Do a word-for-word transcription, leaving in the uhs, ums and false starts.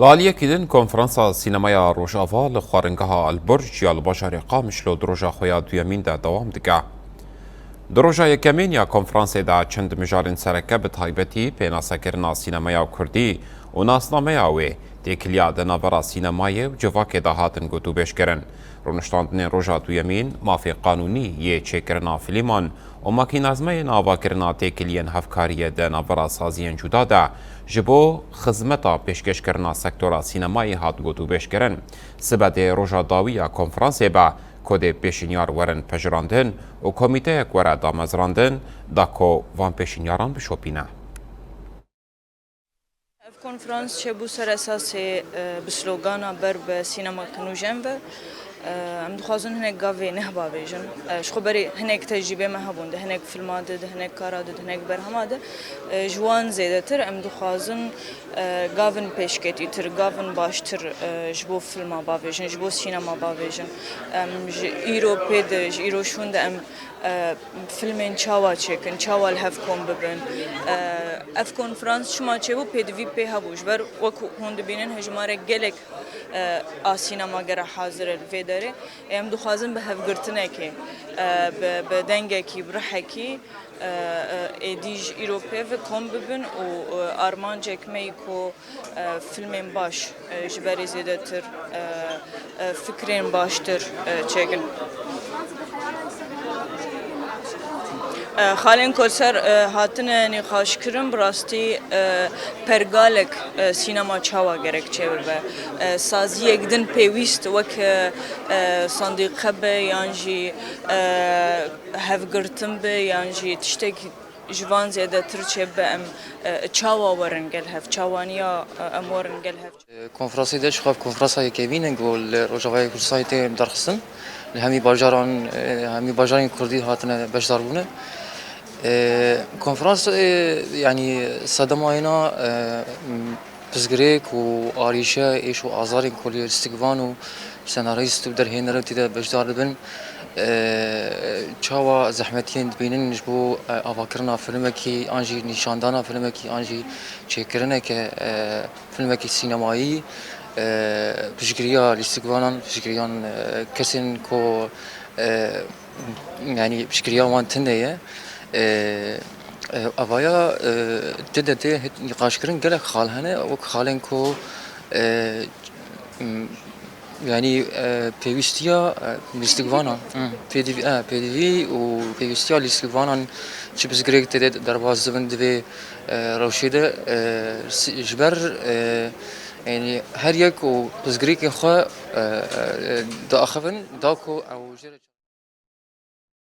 Li aliyekî din, Konferansa Sînemaya Rojava li xwaringeha Elburj ya li bajarê Qamişlo di roja xwe ya duyemîn de dewam dike. Di roja yekemîn ya konferansê de çend mijarên sereke, bi taybetî pênasekirina sînemaya kurdî û nasnameya wê, têkiliya di navbera sînemayê û civakê de hatin gotûbêjkirin. Rûniştandinên roja duyemîn, mafê qanûnî yê çêkirina filîman û makînazmeyên avakirina têkiliyên hevkariyê di navbera saziyên cuda de ji bo xizmeta pêşkêşkirina sektora sînemayê hat gotûbêjkirin. Sibe dê roja dawî ya konferansê be, ku dê pêşinyar werin pejirandin û komîteyek were damezrandin, da ku van pêşinyaran bişopîne. Ev konferans çêbû ser esasê, e, bi slogana Ber bi sînemeke nûjen ve. E, em dixwazin hinek gavê neh bavêjin. E, ji xwe berê hinek tecrîbê me hebûn, di hinek filma de, di hinek kara de, di hinek berhema de. E, ji wan zêdetir em dixwazin, e, gavin pêşketîtir, gavin baştir, e, ji bo filma bavêjin, ji bo sînema bavêjin. Em ji îro pê de, ji îro şûn de em e, filmên çawa çêkin, çawa li hev kom bibin. E, ev konferans çima çêbû, pêdivî pê hebû. Ji ber wek hûn dibînin, hejmarek gelek, e, a sînema gere hazir e li vê derê. Em dixwazin bi hevgirtinekê, e, bi, bi dengekî, bi rihekî, e, e, êdî ji îro pê ve kom bibin û, e, armancek me yî ku e, filmên baş, e, ji berê zêdetir, e, e, fikrên baştir, e, çêkin. E, xalên ku li ser, e, hatine nîqaşkirin, bi rastî, e, pergalek, e, sînema çawa gerek çêbibe. E, saziyek din pêwîst wek, e, e, sandîqe be yan jî, e, hevgirtin be yan jî tiştekî ji van zêdetir çêbibe, em, e, çawa werin gel hev, çawaniya, e, em werin gel hev. Konferansê de ji xwe konferansa yekemîn e ku li Rojavayê Kurdistanê tê darxistin. Li hemî bajaran, e, hemî bajarên Kurdî hatine beşdar bûne. E, konferans, e, yanî sedema yena, e, m-, pirsgirêk û arîşe, êş û azarên ku lîstikvan û senarîst û derhêner tê de beşdar dibin. E, çawa zehmetiyên dibînin ji bo, e, avakirina filmekî, an jî nîşandana filmekî, an jî çêkirineke, e, filmekî sînemayî, e, piştgiriya lîstikvanan, piştgiriyan, e, kesên ku, e, yanî piştgiriya wan tune ye. E, e, avaya, e, tê de tê nîqaşkirin gelek xal hene, wek xalên ku, e, m-, yanî, e, pêwîstiya, e, lîstikvanan, hmm, pêdivî, e, pêdivî û pêwîstiya lîstikvanan çi pirsgirêk tê de derbas dibin di vê, e, rewşê de, e, si-, ji ber, e, yanî her yek û pirsgirêkên xwe, e, e, diaxivin, da ku ew jê re